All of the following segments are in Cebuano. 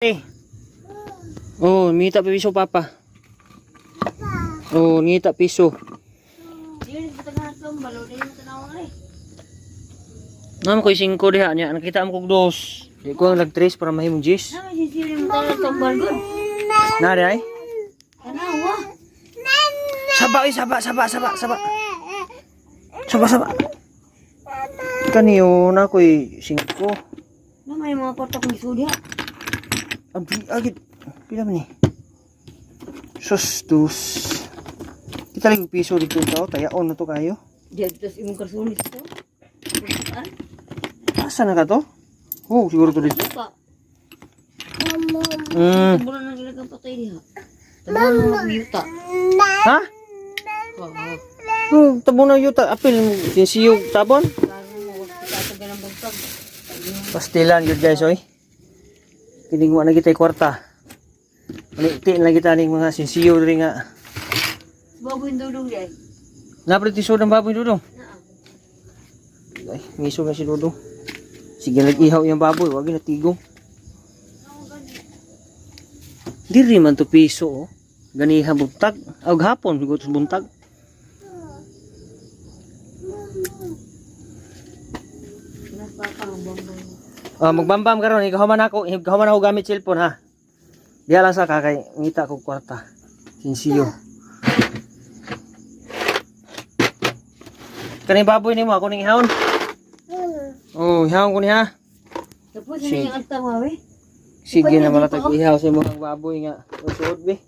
Eh. Oh, ngita piso, papa. Oh, ngita piso. Yun, butangan itong balo na yung tanawa eh. Naman ko 5 diha niya, nakita mo kog dos. Di ko ang nag-trace para mahimong jis. Nama sisiri mo tayo itong balgon. Na di ay. Tanawa. Saba, eh, saba, saba, saba, saba. Saba, saba. Kaniyo na ko'y 5. Nama yung mga kwarta kong isudya. Abi, agit. Pila man ni? Sus, dus. Kita lagi piso dito tao, tayaon na to kayo. Diyan, tapos imong karsunis ito. Asa na ka to? Oh, siguro to dito. Pa. Tabunan ng ilagang patay diha. Tabunan ng mga yuta. Ha? Oo. Oh, tabo na yuta. Apil, sinsiyog tabon. Klaro mo, tatagal ng bagtag. Pastilan yun guys, oy. Kining wa na kita kwarta. Maniti lang kita ning mga sinsiyo diri nga. Bago yung dudong di ay. Napre tiso ng baboy, Dudong. Naa. Ay, ngiso na si Dudong. Sige nag-ihaw yung baboy, wag na tigong. Diri man to piso oh. Ganiha buntag. Og hapon siguro sa buntag. Pinapapa ang bambang. Ah, magbambam karon, ikaw man ako, ikaw man ako gamit cellphone ha. Diha lang sa kakay ngita ko kwarta. Sinsiyo. Kaning baboy nimo ako ning ihawon. Oh, ihawon ko niya. Tapos na yung altang wawe. Sige na malatag ihaw sa imong baboy nga. Suod be.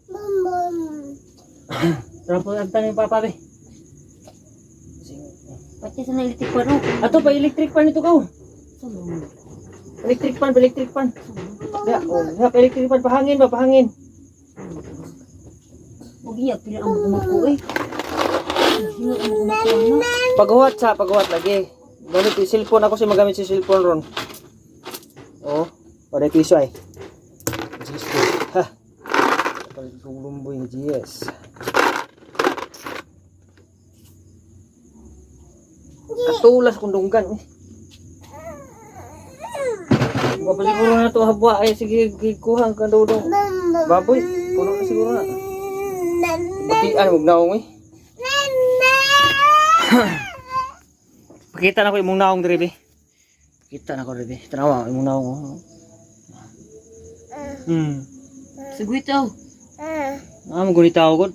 Tara po ang taning papa be. Pati sa nailitik pa no. Ato pa electric pan ito kaw. Electric pan, electric pan. Ya, oh, ya, pa electric pan pahangin ba, pahangin. Huwag niya, pila ang kumako eh. Sino ang kumako na? Paghuwat sa paghuwat lagi. Gamit yung cellphone ako si magamit si cellphone ron. Oh, para piso ay. Diyos ko. Ha. Palit kong lumboy nga GS. Katulas kong dunggan. Eh. Wa pa siguro na to habwa ay sige kuha ang kandudong. Baboy, puno na siguro na. Batian wag naong eh. Pakita na ko imong naong diri be. Pakita na ko diri be. Tanawa imong naong oh. Sugwitaw. Ah, mo gunita ako god.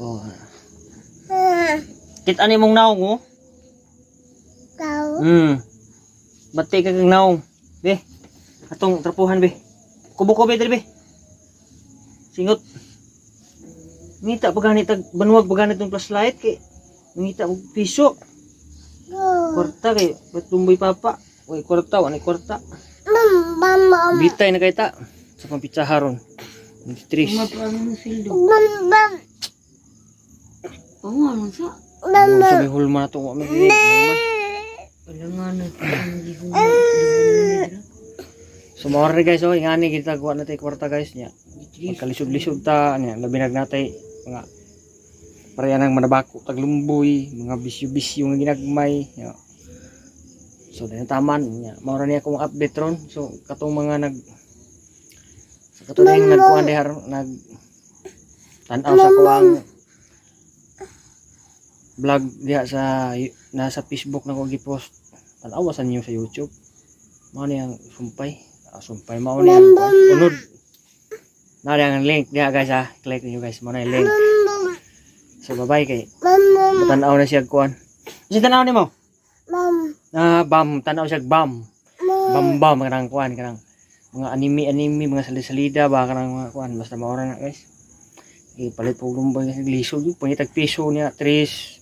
Oh. Kita ni imong naong oh. Bati ka kang naong. Be. Atong trapuhan be. Kubo-kubo diri be. Singot. Ngita pa ganit tag banwag pa ganit tong flashlight kay ngita og piso. Kwarta kay ba't papa. Uy, kwarta, wala kwarta. Bitay na kay ta sa pampitsaha ron. 23. Mga plano ng sildo. Oo nga, ano sa? Oh, sa may hulma na to, wa may dili. Hulma. Wala nga na. Ang gihuma. Gihuma. So mao ra guys, oh, ingani kita kuha na tay kwarta guys niya. Magkalisod-lisod ta niya, labi nag natay mga pareha nang manabako taglumboy, mga bisyo-bisyo nga ginagmay. Ya. So dahil taman niya. Mao ra niya akong update ron. So katong mga nag sa katong nagkuan diha ron, nag tan-aw sa kuang vlog diha sa nasa Facebook na ko gi-post. Tan-aw sa niyo sa YouTube. Mao ni ang sumpay. Ah, sumpay mao ni ang kuan. Unod. Mao ni ang link diha guys ha. Click niyo guys, mao na yung link. So bye-bye kay tan-aw na siya kuan. Kasi tan-aw nimo? Ah, bam, tan-aw siya bam. Bam bam kanang kuan kanang mga anime anime mga salida-salida ba kanang mga kuan basta mao ra na guys. Ipalit po lumboy kasi lisod yun. Pangitag piso niya, tres.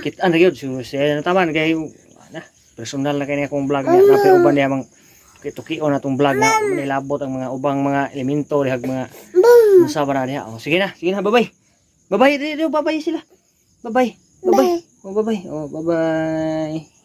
Kita na yun. So, siya na taman. Kay, na, personal na kaya niya akong vlog niya. Napay uban niya mang tukion na itong vlog na nilabot ang mga ubang mga elemento, dihag mga unsa ba na diha. Oh, sige na, bye-bye. Bye-bye, di, di, bye-bye sila. Bye-bye. Bye-bye. Oh, bye-bye. Oh, bye-bye.